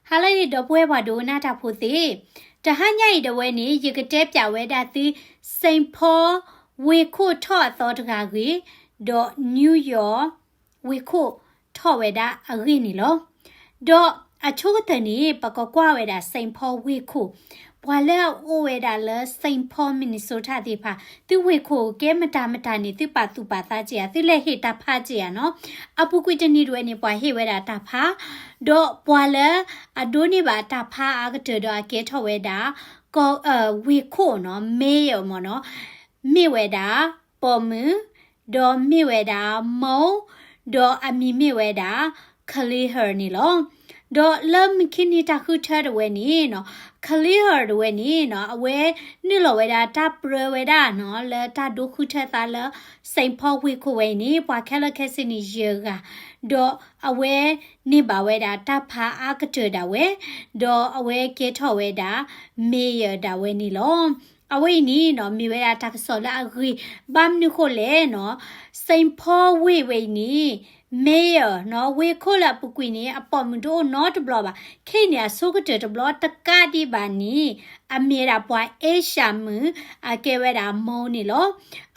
ဟါလၢအဂ့ၤ ဒီပုၢ်ဝဲၢ်ပှၤဒိကနၣ်တၢ်ဖိသ့ၣ်, တဟါညါအံၤဒၣ်ဝဲန့ၣ် ယကတဲပၠးဝဲဒၣ်သု Saint Paul ဝ့ၢ်ခိၣ်ထီၣ်အသီတဂၤအဂ့ၢ်, ဒီး New York ဝ့ၢ်ခိၣ်ထီၣ်ဝဲဒၣ်အဂ့ၢ်န့ၣ်လီၤ. ဒီးအဆိကတၢၢ်န့ၣ် ပကကွၢ်ဝဲဒၣ် Saint Paul ဝ့ၢ်ခိၣ်, ပှၤလၢအအိၣ်ဝဲဒၣ်လၢ Saint Paul Minnesota သ့ၣ်တဖၣ် သုဝ့ၢ်ခိၣ်ကဲမတၤမတၤန့ၣ် သုပာ်သူၣ်ပာ်သးက့ၤဧါ, သုလဲၤဟ့ၣ်တၢ်ဖးက့ၤဧါနီၤ. အပူၤကွံာ်တနံၤဒၣ်ဝဲန့ၣ် ပှၤဟ့ၣ်ဝဲဒၣ်တၢ်ဖး, ဒီးပှၤလၢအဒိးန့ၢ်ဘၣ်တၢ်ဖးအါကတၢၢ်ဒီးအကဲထီၣ်ဝဲဒၣ် ကီၢ် ဝ့ၢ်ခိၣ်နီၤ mayor မ့ၢ်နီၤ, မ့ၢ်ဝဲဒၣ် ပိာ်မုၣ်, ဒီးမ့ၢ်ဝဲဒၣ်မိၢ်, ဒီးအမံၤမ့ၢ်ဝဲဒၣ် Khalil Heard န့ၣ်လီၤ. ဒီးလၢမုၢ်ခံနံၤတၢ်ဃုထၢဒၣ်ဝဲန့ၣ်နီၤ, Khalil Heard ဒၣ်ဝဲန့ၣ်နီၤ အဝဲနုာ်လီၤဝဲဒၣ်တၢ်ပြၢဝဲဒၣ်နီၤ လၢတၢ်ဒိဃုထၢသးလၢ Saint Paul ဝ့ၢ်ခိၣ်ဝဲအံၤန့ၣ် ပှၤခဲလၢာ်ခဲဆ့န့ၣ်ယဲၢ်ဂၤ, ဒီးအဝဲန့ၢ်ဘၣ်ဝဲဒၣ်တၢ်ဖးအါကတၢၢ်ဒၣ်ဝဲ, ဒီးအဝဲကဲထီၣ်ဝဲဒၣ် mayor ဒၣ်ဝဲန့ၣ်လီၤ. အဝဲအံၤန့ၣ်နီၤ မ့ၢ်ဝဲဒၣ်တၢ်ကစီၣ်လၢအဂ့ၤ, ဘၣ်မနုၤဃိလဲၣ်နီၤ, Saint Paul ဝ့ၢ်ဝဲအံၤန့ၣ် mayor နီၤ ဝ့ၢ်ခိၣ်လၢအပူၤကွံာ်န့ၣ် အပိာ်မုၣ်တအိၣ်နီတဘျီဘၣ်. ခဲအံၤန့ၣ် အဆိကတၢၢ်တဘျီတကးဒံးဘၣ်န့ၣ် အမ့ၢ်ဝဲဒၣ်ပှၤ Asia မုၣ် အကဲဝဲဒၣ်မိၢ်န့ၣ်လီၤ.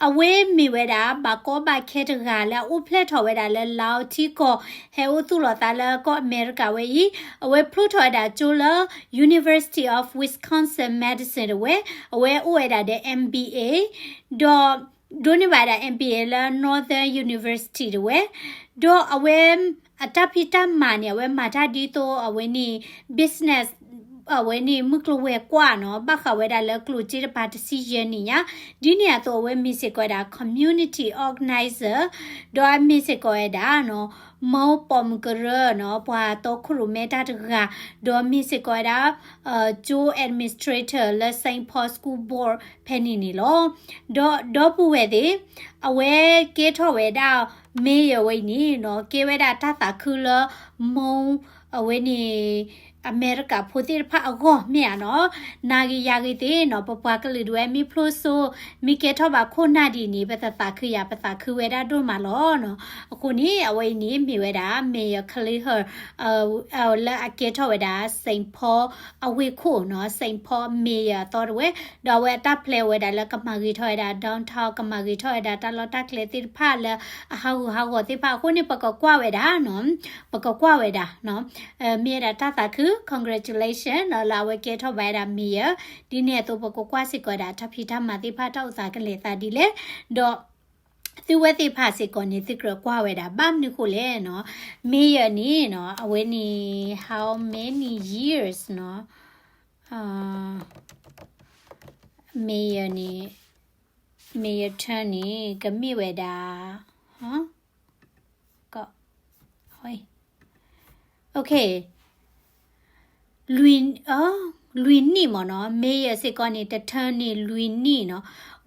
အဝဲမ့ၢ်ဝဲဒၣ် ဘၣ်ကီဘၣ်ခဲတဂၤလၢအအိၣ်ဖျဲၣ်ထီၣ်ဝဲဒၣ်လၢ Lao ထံကီၢ် ဟဲအိၣ်သူၣ်လီၤသးလၢကီၢ်အမဲရကၤဝဲအံၤ, အဝဲဖျိထီၣ်ဝဲဒၣ်ကၠိလၢ University of Wisconsin Madison ဒၣ်ဝဲ, အဝဲအိၣ်ဝဲဒၣ်ဒီး M B A ဒီး ဒိးန့ၢ်ဘၣ်ဝဲဒၣ် M B A လၢ Northern University ဒၣ်ဝဲ, ဒီးအဝဲ အတၢ်ဖံးတၢ်မၤန့ၣ် အဝဲမၤတၢ်ဒ်သိးအဝဲန့ၣ် business အဝဲန့ၣ်မုၢ်ကျိၤဝဲၤကွာ်နီၤ ဘၣ်ဃးဝဲဒၣ်လၢကျိၣ်စ့တပၤတဆံယဲၢ်နံၣ်ညါ, ဒ်န့ၣ်အသိးအဝဲမ့ၢ်စ့ၢ်ကီးဝဲဒၣ် community organizer ဒီးအမ့ၢ်စ့ၢ်ကီးဝဲဒၣ်နီၤ မိၢ်ပိာ်မုၣ်ကရၢနီၤ ပှၤတီခိၣ်ရိၣ်မဲတၢ်တဂၤ, ဒီးမ့ၢ်စ့ၢ်ကီးဝဲဒၣ် ကၠိ administrator လၢ Saint Paul School Board ဖဲန့ၣ်န့ၣ်လီၤ. ဒီးဒီပုၢ်ဝဲၢ်သ့ၣ်, အဝဲကဲထီၣ်ဝဲဒၣ် mayor ဝဲအံၤန့ၣ်နီၤ ကဲဝဲဒၣ်တၢ်သးခုလၢ မိၢ်အဝဲန့ၣ် အမဲရကၤဖိသ့ၣ်တဖၣ်အဂီၢ်မ့ၢ်ဧါနီၤ. နၤဂ့ၤယၤဂ့ၤသ့ၣ်နီၤ ပပှၤကလုာ်ဒၣ်ဝဲမ့ၢ်ဖျိစိ မ့ၢ်ကဲထီၣ်ဘၣ်ခိၣ်နၢ်ဒ်န့ၣ် ပတသးခုယၤ ပသးခုဝဲဒၣ်ဒိၣ်မးလီၤနီၤ. အဃိန့ၣ် အဝဲအံၤန့ၣ် မ့ၢ်ဝဲဒၣ် Mayor Khalil Heard လၢအကဲထီၣ်ဝဲဒၣ် Saint Paul အဝ့ၢ်ခိၣ်နီၤ Saint Paul Mayor အသီတဝဲ, ဒီးအဝဲအတၢ်ပျဲဝဲဒၣ်လၢကမၤဂ့ၤထီၣ်ဝဲဒၣ် downtown ကမၤဂ့ၤထီၣ်ဝဲဒၣ်တၢ်လီၢ်တၢ်ကျဲသ့ၣ်တဖၣ်လၢအဟးဂူာ်ဟးဂီၤသ့ၣ်တဖၣ်အဃိန့ၣ် ပကကွၢ်ဝဲဒၣ်နီၤ ပကကွၢ်ဝဲဒၣ်နီၤ မ့ၢ်ဝဲဒၣ်တၢ်သးခု congratulation နီၤ လၢအဝဲကဲထီၣ်ဘၣ်ဝဲဒၣ် mayor, ဒ်န့ၣ်အသိးပကကွၢ်စ့ၢ်ကီးဝဲဒၣ်တၢ်ဖံးတၢ်မၤသ့ၣ်တဖၣ်တၢ်အိၣ်သးကလဲၤသးဒ်လဲၣ်, ဒီး သုဝဲသ့ၣ်တဖၣ်စ့ၢ်ကီးန့ၣ် သုကြၢးကွၢ်ဝဲဒၣ် ဘၣ်မနုၤဃိလဲၣ်နီၤ, mayor န့ၣ်နီၤ အဝဲန့ၣ် how many years နီၤ, mayor န့ၣ် mayor term န့ၣ် ကမ့ၢ်ဝဲဒၣ် က okay, လွံၢ်, လွံၢ်နံၣ်မ့ၢ်နီၤ mayor စ့ၢ်ကီးန့ၣ် တ term န့ၣ် လွံၢ်နံၣ်နီၤ,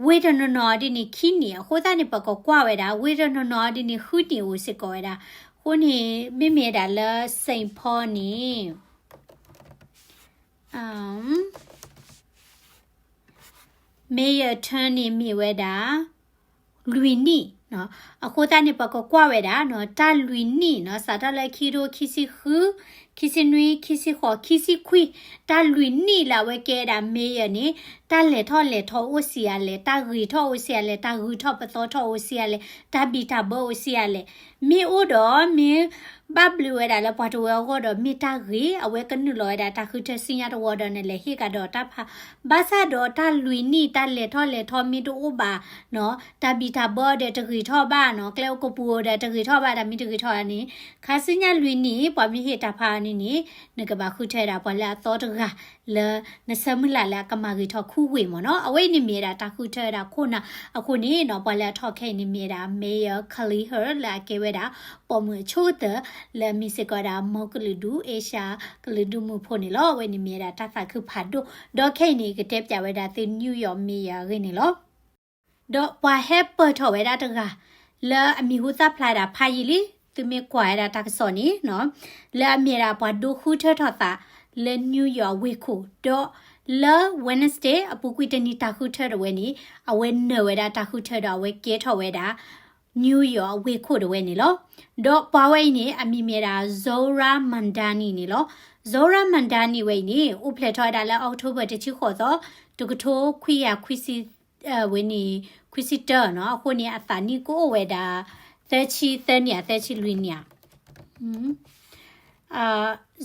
ဝ့ၢ်တနီၤနီၤဒ်န့ၣ် ခံနံၣ်, အဃိသတးန့ၣ် ပကကွၢ်ဝဲဒၣ် ဝ့ၢ်တနီၤနီၤဒ်န့ၣ် ဃုနံၣ်အိၣ်စ့ၢ်ကီးဝဲဒၣ်, အဃိန့ၣ် မ့မ့ၢ်ဝဲဒၣ်လၢ Saint Paul န့ၣ် mayor term န့ၣ်မ့ၢ်ဝဲဒၣ် လွံၢ်နံၣ်နီၤ, အဃိသတးန့ၣ် ပကကွၢ်ဝဲဒၣ်နီၤ တၢ်လွံၢ်နံၣ်နီၤ စးထီၣ်လၢခံကထိခံဆံဃု, ခံဆံနွံ, ခံဆံဃိး, ခံဆံခွံ, တၢ်လွံၢ်နံၣ်လၢအဝဲကဲဝဲဒၣ် mayor န့ၣ် တၢ်လဲၤထီၣ်လဲၤထီအိၣ်ဆံးအါလဲၣ်, တၢ်ဂ့ၤထီၣ်အိၣ်ဆံးအါလဲၣ်, တၢ်ဂုၤထီၣ်ပသီထီၣ်အိၣ်ဆံးအါလဲၣ်, တၢ်ဘံၣ်တၢ်ဘၢအိၣ်ဆံးအါလဲၣ်, မ့ၢ်အိၣ်ဒီးမ့ၢ် ဘၣ်ဘျုးဝဲဒၣ်လၢပှၤတဝၢအဂီၢ်ဒီးမ့ၢ်တၢ်ဂ့ၤ, အဝဲကနုာ်လီၤဝဲဒၣ်တၢ်ဃုထၢဆူညါတဝီဒီးနလဲၤဟ့ၣ်ကဒီးတၢ်ဖး, ဘၣ်ဆၣ်ဒီးတၢ်လွံၢ်နံၣ်တၢ်လဲၤထီၣ်လဲၤထီမ့ၢ်တအိၣ်ဘၣ်နီၤ, တၢ်ဘံၣ်တၢ်ဘၢဒီးတဂ့ၤထီၣ်ဘၣ်နီၤ, ကျဲအိၣ်ကပူၤဒီးတဂ့ၤထီၣ်ဘၣ် တၢ်မ့ၢ်တဂ့ၤထီၣ်ဘၣ်န့ၣ်, ခါဆူညါလွံၢ်နံၣ် ပှၤမ့ၢ်ဟ့ၣ်တၢ်ဖးန့ၣ်န့ၣ် နကဘၣ်ဃုထၢဒၣ်ပှၤလၢအသီတဂၤ လၢနဆၢမုၢ်လၢ်လၢအကမၤဂ့ၤထီၣ်ခူဝ့ၢ်မ့ၢ်နီၤ, အဝဲအံၤန့ၣ်မ့ၢ်ဝဲဒၣ်တၢ်ဃုထၢဝဲဒၣ်ခိၣ်နၢ်, အဃိန့ၣ်နီၤ ပှၤလၢအထီၣ်ခဲအံၤန့ၣ်မ့ၢ်ဝဲဒၣ် Mayor Khalil Heard လၢအကဲဝဲဒၣ် ပိာ်မုၣ်အဆိကတၢၢ် လၢအမ့ၢ်စ့ၢ်ကီးဝဲဒၣ် မိၢ်ကလုာ်ဒူၣ် Asia ကလုာ်ဒူၣ်မုၣ်ဖိန့ၣ်လီၤ. အဝဲန့ၣ်မ့ၢ်ဝဲဒၣ်တၢ်သးခုဖးဒိၣ်, ဒီးခဲအံၤန့ၣ် ကတဲပၠးဝဲဒၣ်သု New York Mayor အဂ့ၢ်န့ၣ်လီၤ. ဒီးပှၤဟဲပၢၢ်ထီၣ်ဝဲဒၣ်တဂၤ လၢအမံၤဟူသၣ်ဖျါဒၣ်ဖးယံာ်လံ, သုမ့ၢ်ကွၢ်ဝဲဒၣ်တၢ်ကစီၣ်န့ၣ်နီၤ, လၢအမ့ၢ်ဒၣ်ပှၤဒိဃုထၢထီၣ်သး လၢ New York ဝ့ၢ်ခိၣ်, ဒီးလၢ Wednesday အပူၤကွံာ်တနံၤတၢ်ဃုထၢဒၣ်ဝဲန့ၣ် အဝဲနၢၤဝဲဒၣ်တၢ်ဃုထၢဒီးအဝဲကဲထီၣ်ဝဲဒၣ် New York ဝ့ၢ်ခိၣ်တဝဲန့ၣ်လီၤ. ဒီးပှၤဝဲအံၤန့ၣ် အမံၤမ့ၢ်ဒၣ် Zohran Mamdani န့ၣ်လီၤ. Zohran Mamdani ဝဲအံၤန့ၣ် အိၣ်ဖျဲၣ်ထီၣ်ဝဲဒၣ်လၢ October တဆံဃိးသီ တကထိခွံကယၤခွံဆံ ဝဲန့ၣ် ခွံဆံတၢနီၤ. အဃိန့ၣ် အသးနံၣ်ကအိၣ်ဝဲဒၣ် သၢဆံသၢနံၣ်ဧါ သၢဆံလွံၢ်နံၣ်ဧါ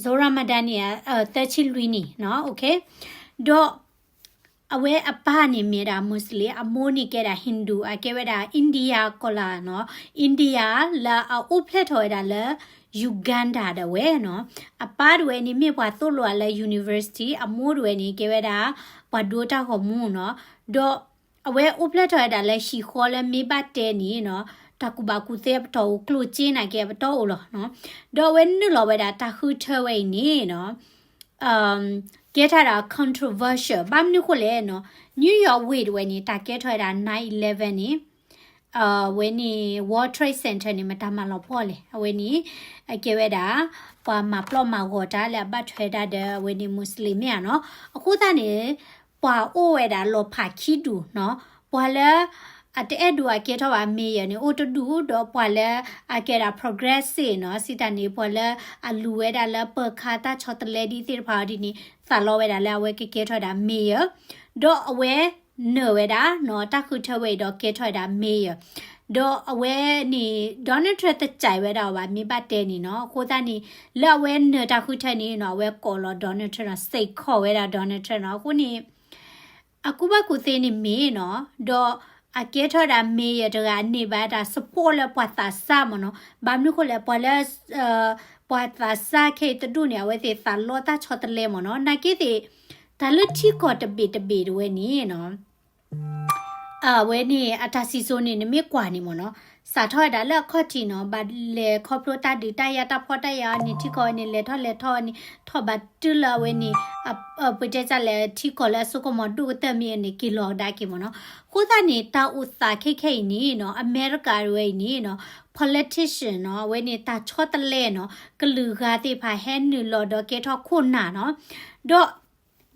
Zohran Mamdani သၢဆံလွံၢ်နံၣ်နီၤ. ဒီး အဝဲအပၢ်န့ၣ်မ့ၢ်ဒၣ် Muslim အမိၢ်န့ၣ်ကဲဒၣ် Hindu အကဲဝဲဒၣ် India ကီၢ်လၢ်နီၤ. India လၢအအိၣ်ဖျဲၣ်ထီၣ်ဝဲဒၣ်လၢ Uganda ဒၣ်ဝဲနီၤ. အပၢ်တဝဲန့ၣ်မ့ၢ်ပှၤသိၣ်လိအီၤလၢ university အမိၢ်တဝဲန့ၣ်ကဲဝဲဒၣ် ပှၤဒိတၢ်ဂီၤမူနီၤ. ဒီးအဝဲအိၣ်ဖျဲၣ်ထီၣ်ဝဲဒၣ်လၢဟံၣ်ဃီလၢမ့ၢ်ဘၣ်တဲန့ၣ်နီၤ တၢ်ကူၣ်ဘၣ်ကူၣ်သ့အပတီၢ်အိၣ် ကျိၣ်စ့နာ်က့အပတီၢ်အိၣ်လီၤနီၤ. ဒီးအဝဲနုာ်လီၤဝဲဒၣ်တၢ်ဃုထၢဝဲအံၤန့ၣ်နီၤ ကဲထီၣ်ဝဲဒၣ် controversial ဘၣ်မနုၤဃိလဲၣ်နီၤ. New York ဝ့ၢ်တဝဲန့ၣ် တၢ်ကဲထီၣ်ဝဲဒၣ် nine eleven န့ၣ် အဝဲန့ၣ် World Trade Center န့ၣ် မတၤမၤလီၤပှီၢ်လဲၣ်. အဝဲန့ၣ် အကဲဝဲဒၣ် ပှၤမၤပျီၣ်မၤဂီၤတၢ်လၢအဘၣ်ထွဲဒၣ်ဒီး အဝဲန့ၣ် Muslim မ့ၢ်ဧါနီၤ. အဃိသတးန့ၣ် ပှၤအိၣ်ဝဲဒၣ်လီၤဖးခံဒူၣ်နီၤ. ပှၤလၢ အတအဲၣ်ဒိးအကဲထီၣ်ဘၣ် mayor န့ၣ် အိၣ်တဒူၣ် ဒီးပှၤလၢအကဲဒၣ် progressive နီၤ စံးတၢ်န့ၣ် ပှၤလၢအလူၤဝဲဒၣ်လၢပၢၤခါတၢ်ဆီတလဲဒ်သ့ၣ်တဖၣ်အီၤဒ်န့ၣ် သးလီဝဲဒၣ်လၢအဝဲကကဲထီၣ်ဝဲဒၣ် mayor ဒီးအဝဲနၢၤဝဲဒၣ်နီၤ တၢ်ဃုထၢဝဲအံၤဒီးကဲထီၣ်ဝဲဒၣ် mayor ဒီးအဝဲန့ၣ် Donald Trump တစဲးဝဲဒၣ်အီၤဘၣ် မ့ၢ်ဘၣ်တဲန့ၣ်နီၤ. အဃိသတးန့ၣ် လၢအဝဲနၢၤတၢ်ဃုထၢန့ၣ်နီၤ အဝဲကိးလီၤ Donald Trump နီၤ စ့ၢ်ကီးဝဲဒၣ် Donald Trump နီၤ. အဃိန့ၣ် အကူၣ်ဘၣ်ကူၣ်သ့န့ၣ်မ့ၢ်နီၤ ဒီးအကဲထီၣ်ဒၣ် mayor တဂၤအန့ၢ်ဘၣ်တၢ် support လၢပှၤသးစၢ်မ့ၢ်နီၤ. ဘၣ်မနုၤဃိလဲၣ် ပှၤလၢ ပှၤသးစၢ်ခဲအံၤတဒူၣ်န့ၣ် အဝဲသ့ၣ်သးလီတၢ်ဆီတလဲမ့ၢ်နီၤ. နာ်က့သ့ၣ် တၢ်လၢထံကီၢ်တဘ့ၣ်တဘ့ၣ်တဝဲန့ၣ်နီၤ အဝဲန့ၣ် အတၢ်စံၣ်စိၤန့ၣ် နမ့ၢ်ကွၢ်န့ၣ်မ့ၢ်နီၤ စးထီၣ်ဝဲဒၣ်လၢအခီၣ်ထံးနီၤ ဘၣ်လဲၤခီဖျိတၢ်ဒုးတၢ်ယၤတၢ်ဖှီၣ်တၢ်ယာ်အီၤန့ၣ် ထံကီၢ်ဝဲန့ၣ် လဲၤထီၣ်လဲၤထီၣ်ဝဲန့ၣ် ထီၣ်ဘၣ်တုၤလၢအဝဲန့ၣ် ပတဲတၢ်လဲၣ် ထံကီၢ်လၢအစိကမီၤဒိၣ်ကတၢၢ်မ့ၢ်အန့ၣ် က့ၤလီၤကဒါက့ၤမ့ၢ်နီၤ. အဃိသတးန့ၣ် တၢ်အိၣ်သးခဲခဲအံၤန့ၣ်နီၤ အမဲရကၤတဝဲအံၤန့ၣ်နီၤ politician နီၤ အဝဲန့ၣ်တၢ်ဆီတလဲနီၤ ကလုာ်ဂၤသ့ၣ်တဖၣ်ဟဲနုာ်လီၤဒီးကဲထီၣ်ခိၣ်နၢ်နီၤ ဒီး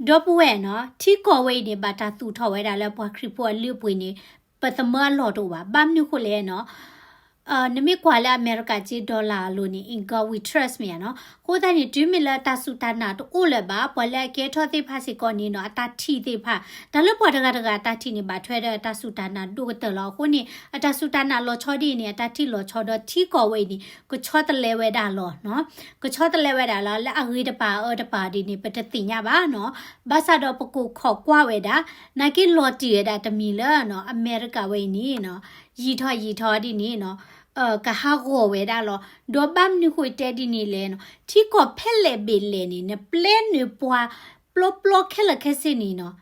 ဒီပုၢ်ဝဲၢ်နီၤ ထံကီၢ်ဝဲအံၤန့ၣ် ဘၣ်တၢ်သူၣ်ထီၣ်ဝဲဒၣ်လၢပှၤခရံာ်ဖိအလုၢ်အပှ့ၤန့ၣ် ပသမၢအလီၢ်တအိၣ်ဘၣ်. ဘၣ်မနုၤဃိလဲၣ်နီၤ နမ့ၢ်ကွၢ်လၢအမဲရကၤက့ dollar အလိၤန့ၣ် in God we trust မ့ၢ်ဧါနီၤ. အဃိသတးန့ၣ် တုၤမ့ၢ်လၢတၢ်စူၢ်တၢ်နာ်တအိၣ်လၢၤဘၣ် ပှၤလၢအကဲထီၣ်သ့ၣ်တဖၣ်စ့ၢ်ကီးန့ၣ်နီၤ အတၢ်ထံၣ်သ့ၣ်တဖၣ် တၢ်လၢပှၤတဂၤတဂၤအတၢ်ထံၣ်န့ၣ် ဘၣ်ထွဲဒီးတၢ်စူၢ်တၢ်နာ်ဒိၣ်ကတၢၢ်လီၤ. အဃိန့ၣ် အတၢ်စူၢ်တၢ်နာ်လီၤဆီဒ်အံၤန့ၣ် အတၢ်ထံၣ်လီၤဆီဒီးထံကီၢ်ဝဲအံၤန့ၣ် ကဆီတလဲဝဲဒၣ်လီၤနီၤ ကဆီတလဲဝဲဒၣ်လီၤ လၢအဂ့ၤတပၤအအၢတပၤဒ်န့ၣ် ပတသ့ၣ်ညါဘၣ်နီၤ. ဘၣ်ဆၣ်ဒီးပကိးခိးကွၢ်ဝဲဒၣ် နာ်က့လီၤတံၢ်ဝဲဒၣ်တမံၤလၢနီၤ အမဲရကၤဝဲအံၤန့ၣ်နီၤ ယံာ်ထီၣ်ယံာ်ထီၣ်ဒ်န့ၣ်နီၤ ကဟးဂီၤဝဲဒၣ်လီၤ. ဒီးဘၣ်မနုၤဃိတဲဒ်န့ၣ်လဲၣ်နီၤ ထံကီၢ်ဖဲလဲၣ်ဘ့ၣ်လဲၣ်န့ၣ် နပျဲနုာ်ပှၤပျီပျီခဲလၢာ်ခဲဆ့န့ၣ်နီၤ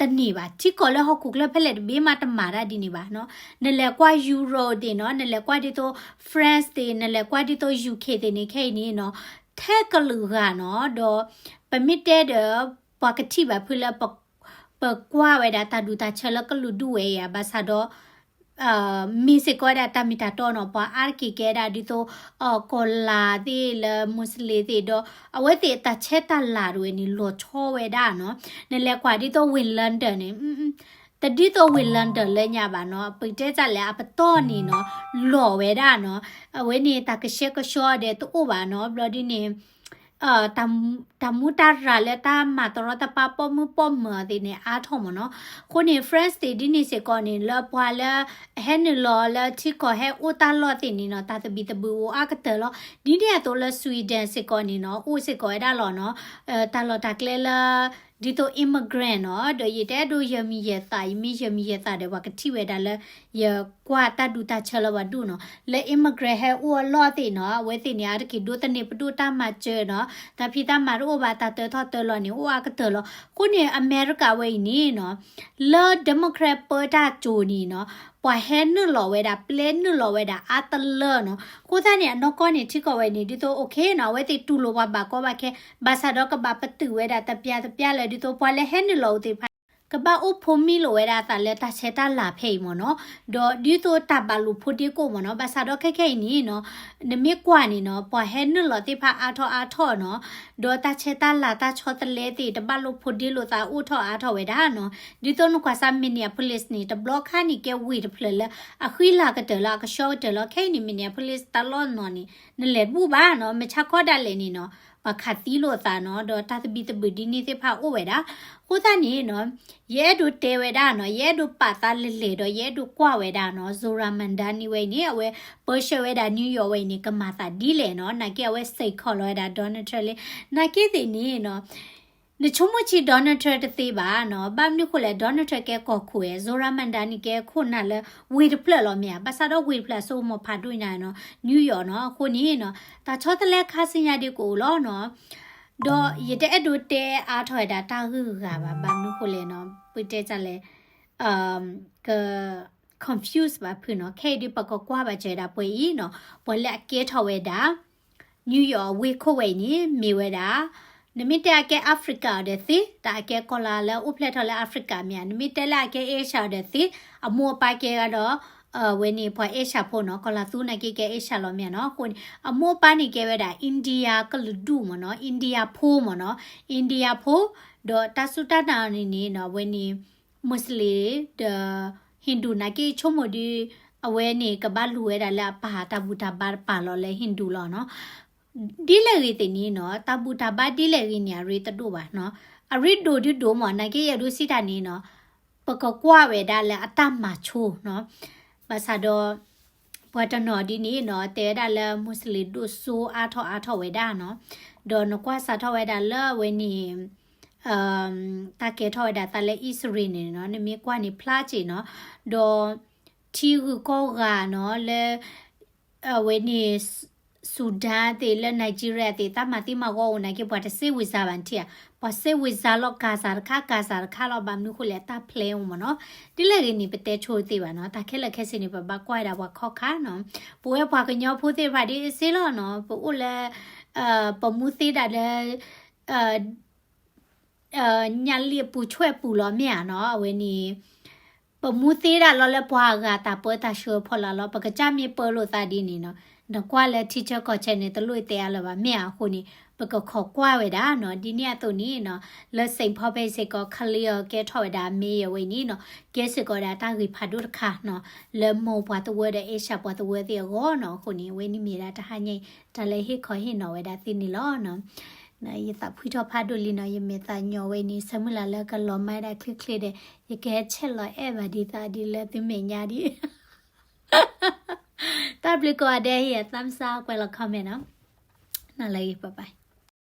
တန့ၢ်ဘၣ်. ထံကီၢ်လၢဟီၣ်ခိၣ်ချၢဖဲလဲၣ်တဘ့ၣ်မးတမၤတၢ်ဒ်န့ၣ်ဘၣ်နီၤ. နလဲၤကွၢ် Europe သ့ၣ်နီၤ နလဲၤကွၢ်ဒ်သိး France သ့ၣ် နလဲၤကွၢ်ဒ်သိး UK သ့ၣ်န့ၣ် ခဲအံၤန့ၣ်နီၤ ထဲကလုာ်ဂၤနီၤ ဒီး ပမ့ၢ်တဲဒီး ပှၤကထံၣ်ဘၣ်ဖုလၢ ပကွၢ်ဝဲဒၣ်တၢ်ဒူၣ်တၢ်ဆၢလၢကလုာ်ဒူၣ်ဝဲအံၤ ဘၣ်ဆၣ်ဒီး မ့ၢ်စ့ၢ်ကီးဝဲဒၣ်တၢ်မ့ၢ်တၢ်တီနီၤ ပှၤအါတက့ၢ်ကဲဒၣ်ဒ်သိး ကီၢ်လၤသ့ၣ်လၢ Muslim သ့ၣ်ဒီး အဝဲသ့ၣ်တၢ်ဆဲးတၢ်လၤတဝဲန့ၣ် လီၤဆီဝဲဒၣ်နီၤ. နလဲၤကွၢ်ဒ်သိးဝ့ၢ် London န့ၣ် တဒ်သိးဝ့ၢ် London လၢညါဘၣ်နီၤ ပတဲတၢ်လဲၣ်အပတီၢ်န့ၣ်နီၤ လီၤဝဲဒၣ်နီၤ အဝဲန့ၣ်တၢ်ကဆှဲကဆှီဒီးတအိၣ်ဘၣ်နီၤ ဘျီဒ်န့ၣ် တၢ်မူတၢ်ရၢ်လၢတၢ်မၤတရီတပါပိာ်မုၣ်ပိာ်မၢၤသ့ၣ်န့ၣ် အါထီၣ်မ့ၢ်နီၤ. အဃိန့ၣ် France သ့ၣ်ဒ်န့ၣ်စ့ၢ်ကီးန့ၣ် လၢပှၤလၢအဟဲနုာ်လီၤလၢထံကီၢ်ဟဲအိၣ်တၢ်လီၢ်သ့ၣ်န့ၣ်နီၤ တၢ်သဘံၣ်သဘုၣ်အိၣ်အါကတၢၢ်လီၤ. ဒ်န့ၣ်အသိးလၢ Sweden စ့ၢ်ကီးန့ၣ်နီၤ အိၣ်စ့ၢ်ကီးဝဲဒၣ်လီၤနီၤ တၢ်လီၢ်တၢ်ကျဲလၢ ဒ်သိး immigrant နီၤ ဒီးယတအဲၣ်ဒိးယၢၤမံၤယၢၤသး ယမ့ၢ်ယၢၤမံၤယၢၤသးဒီး ပှၤကထံၣ်ဝဲဒၣ်လၢ ယကွၢ်တၢ်ဒူၣ်တၢ်ဆၢလၢပှၤဒူၣ်နီၤ လၢ immigrant ဟဲအိၣ်အလီၢ်သ့ၣ်နီၤ အဝဲသ့ၣ်န့ၣ် အါတက့ၢ်ဒိးသန့ၤပဒိၣ်တၢ်မၤစၢၤနီၤ တၢ်ဖံးတၢ်မၤတအိၣ်ဘၣ် တၢ်တၢထီၣ်တၢလီၤန့ၣ် အိၣ်အါကတၢၢ်လီၤ. အဃိန့ၣ် အမဲရကၤဝဲအံၤန့ၣ်နီၤ လၢ Democrat ပၢတၢ်ကၠိၤန့ၣ်နီၤ ပှၤဟဲနုာ်လီၤဝဲဒၣ် ပျဲနုာ်လီၤဝဲဒၣ်အါတလၢနီၤ. အဃိသတးန့ၣ် အနီၢ်ကီၢ်န့ၣ် ထံကီၢ်ဝဲန့ၣ် ဒ်သိး okay နီၤ အဝဲသ့ၣ်တူၢ်လိာ်ပှၤဘၣ်ကီဘၣ်ခဲ ဘၣ်ဆၣ်ဒီးကဘၣ်ပတုာ်ဝဲဒၣ်တပျၢ်တပျၢ်လၢ ဒ်သိးပှၤလၢဟဲနုာ်လီၤအိၣ်သ့ၣ်တဖၣ် ကဘၣ်အိၣ်ဖိမံလိာ်ဝဲဒၣ်အသးလၢတၢ်ဆဲးတၢ်လၤဖဲအံၤမ့ၢ်နီၤ, ဒီးဒ်သိးတၢ်ဘၣ်လိာ်ဖိဒ့ကိၣ်မ့ၢ်နီၤ, ဘၣ်ဆၣ်ဒီးခဲခဲအံၤန့ၣ်နီၤ, နမ့ၢ်ကွၢ်န့ၣ်နီၤ, ပှၤဟဲနုာ်လီၤသ့ၣ်တဖၣ်အါထီၣ်အါထီၣ်နီၤ, ဒီးတၢ်ဆဲးတၢ်လၤတၢ်ဆီတလဲသ့ၣ် တဘၣ်လိာ်ဖိဒ့လိာ်သးအိၣ်ထီၣ်အါထီၣ်ဝဲဒၣ်နီၤ, ဒ်သိးနကွၢ်စး Minneapolis န့ၣ် တဘျီခါန့ၣ်ကဲဝ့ၢ်တဖျၢၣ်လၢ အဃံလၤကတၢၢ်လၢအကဆှီကတၢၢ်လီၤ. ခဲအံၤန့ၣ် Minneapolis တၢ်လီၢ်နီၤန့ၣ် နလဲၤတဘူၣ်ဘၣ်နီၤ, မုၢ်ဆါခီဒၣ်လဲာ်န့ၣ်နီၤ ပှၤခးသံလိာ်သးနီၤ, ဒီးတၢ်သဘံၣ်သဘုၣ်ဒ်န့ၣ်သ့ၣ်တဖၣ်အိၣ်ဝဲဒၣ်. အဃိသတးန့ၣ်နီၤ, ယအဲၣ်ဒိးတဲဝဲဒၣ်နီၤ, ယအဲၣ်ဒိးပာ်သးလဲၤလဲၤဒီး ယအဲၣ်ဒိးကွၢ်ဝဲဒၣ်နီၤ, Zohran Mamdani ဝဲအံၤန့ၣ် အဝဲပၢဆှၢဝဲဒၣ် New York ဝဲအံၤန့ၣ် ကမၤသးဒ်လဲၣ်နီၤ, နာ်က့အဝဲ စဲးခီး လီၤဝဲဒၣ် Donald Trump လံ. နာ်က့သ့ၣ်န့ၣ်နီၤ နဆိကမိၣ်ဆံး Donald Trump တသ့ဘၣ်နီၤ, ဘၣ်မနုၤဃိလဲၣ် Donald Trump ကဲကီၢ်ခိၣ်ဧါ, Zohran Mamdani ကဲခိၣ်နၢ်လၢဝ့ၢ်တဖျၢၣ်လီၤမ့ၢ်ဧါ, ဘၣ်ဆၣ်ဒီးဝ့ၢ်တဖျၢၣ်အစိကမီၤဖးဒိၣ်ညါနီၤ, New York နီၤ, အဃိန့ၣ်နီၤ တၢ်ဆီတလဲခါဆူညါဒ်ကအိၣ်လီၤနီၤ, ဒီးယတအဲၣ်ဒိးတဲအါထီၣ်ဝဲဒၣ်တၢ်ဂုၤဂၤဘၣ်, ဘၣ်မနုၤဃိလဲၣ်နီၤ, ပတဲလဲၣ် က confuse ဘၣ်ဖုးနီၤ, ခဲအံၤဒ်ပကကွၢ်ဘၣ်စၢၤဒၣ်ပှဲၤအံၤနီၤ, ပှၤလၢအကဲထီၣ်ဝဲဒၣ် New York ဝ့ၢ်ခိၣ်ဝဲအံၤန့ၣ် မ့ၢ်ဝဲဒၣ် နမ့ၢ်တဲအကဲ Africa အီၤဒီးသ့, တၢ်အကဲကီၢ်လၤလၢအိၣ်ဖျဲၣ်ထီၣ်လၢ Africa မ့ၢ်ဧါ, နမ့ၢ်တဲလၢအကဲ Asia အီၤဒီးသ့, အမိၢ်အပၢ်ကဲဂၤဒီး ဝဲန့ၣ် ပှၤ Asia ဖိနီၤ, ကီၢ်လၤသူနာ်က့ကဲ Asia လီၤမ့ၢ်ဧါနီၤ, အဃိန့ၣ် အမိၢ်အပၢ်န့ၣ်ကဲဝဲဒၣ် India ကလုာ်ဒူၣ်မ့ၢ်နီၤ, India ဖိမ့ၢ်နီၤ, India ဖိ, ဒီးတၢ်စူၢ်တၢ်နာ်န့ၣ်န့ၣ်နီၤ, ဝဲန့ၣ် Muslim ဒီး Hindu နာ်က့ဆိကမိၣ်ဒီး အဝဲန့ၣ်ကဘၣ်လူၤဝဲဒၣ်လၢအပၢ်တၢ်ဘူၣ်တၢ်ဘါတပာ်လီၤလၢ Hindu လီၤနီၤ. ဒ်လဲၣ်ဂ့ၤသ့ၣ်န့ၣ်နီၤ, တၢ်ဘူၣ်တၢ်ဘါဒ်လဲၣ်ဂ့ၤန့ၣ် အရ့တဒိၣ်ဘၣ်နီၤ, အရ့ဒိၣ်ဒုဒိၣ်မး, နာ်က့ယအဲၣ်ဒိးစံးတၢ်န့ၣ်နီၤ, ပကကွၢ်ဝဲဒၣ်လၢအတၢ်မၤဆိနီၤ, ဘၣ်ဆၣ်ဒီး ပှၤတနီၤဒ်န့ၣ်နီၤ တဲဝဲဒၣ်လၢ Muslim ဒိၣ်စိအါထီၣ်အါထီၣ်ဝဲဒၣ်နီၤ, ဒီးနကွၢ်စးထီၣ်ဝဲဒၣ်လၢအဝဲန့ၣ် တၢ်ကဲထီၣ်ဝဲဒၣ်သးလၢအံၣ်စရ့လးန့ၣ်နီၤ, နမ့ၢ်ကွၢ်န့ၣ်ဖျါစ့ၢ်နီၤ, ဒီးထံဂုၤကီၢ်ဂၤနီၤ လၢ အဝဲန့ၣ် Sudan သ့ၣ် လၢ Nigeria သ့ၣ် တၢ်မၤသံမၤဂီၤအိၣ်နာ်က့ ပှၤတစ့ဝံၤစါဘၣ်နထံၣ်ဧါ, ပှၤစ့ဝံၤစါလီၤ Gaza တခါ Gaza တခါလီၤ, ဘၣ်မနုၤဃိလဲၣ် တၢ် plan အိၣ်မ့ၢ်နီၤ, ဒ်လဲၣ်ဂ့ၤန့ၣ် ပတဲဆိတသ့ဘၣ်နီၤ, တၢ်ခဲလၢာ်ခဲဆ့န့ၣ် ပဘၣ်ကွၢ်ဝဲဒၣ်ပှၤခီၣ်ခါနီၤ, ပဝဲပှၤကညီဖိသ့ၣ်တဖၣ်ဒ်အံၤစ့ၢ်လီၤနီၤ, ပအိၣ်လၢ ပမူသ့ဒၣ်လၢ ညၣ်လံၣ်အပူၤဆွဲၣ်ပူၤလီၤမ့ၢ်ဧါနီၤ, အဝဲန့ၣ် ပမူသ့ဒၣ်လီၤလၢပှၤအဂၤတၢ်ပၢတၢ်ဆှၢဖီလာ်လီၤ, ပကစၢ်မ့ၢ်ပၢလိာ်သးဒ်န့ၣ်နီၤ, နကွၢ်လၢထံဆၢကီၢ်ဆၢန့ၣ် တလိၣ်တဲအါလၢၤဘၣ်, မ့ၢ်ဧါအဃိန့ၣ် ပကခိးကွၢ်ဝဲဒၣ်နီၤ, ဒ်န့ၣ်အသိးန့ၣ်နီၤ, လၢ Saint Paul ဖဲစ့ၢ်ကီး Khalil ကဲထီၣ်ဝဲဒၣ် mayor ဝဲအံၤန့ၣ်နီၤ, ကဲစ့ၢ်ကီးဝဲဒၣ်တၢ်ဂ့ၢ်ဖးဒိၣ်တခါနီၤ, လၢမိၢ်ပှၤသဝီဒီး Asia ပှၤသဝီသ့ၣ်အဂီၢ်နီၤ, အဃိန့ၣ် အဝဲန့ၣ်မ့ၢ်ဒၣ်တဟါညါအံၤ တၢ်လၢဟ့ၣ်ခီဟ့ၣ်နီၤဝဲဒၣ်သုန့ၣ်လီၤနီၤ. ယသးဖှံထီၣ်ဖးဒိၣ်လံနီၤ, ယမဲာ်သးညီဝဲအံၤန့ၣ် ဆၢမုၢ်လၢ်လၢကလီၤမၢ်ဒၣ်ချ့ချ့ဒီး ယကဟဲဆဲးလီၤအဲၣ်ဘၣ်ဒ်သးဒ်လၢသုမဲာ်ညါဒံး, တၢ်ဘျုးကိးဂၤဒဲး, ဟ့ၣ်ယသးမုၢ်ဆါ ကွဲးလီၤ comment နီၤ, နၤလၢအဂ့ၤ bye bye.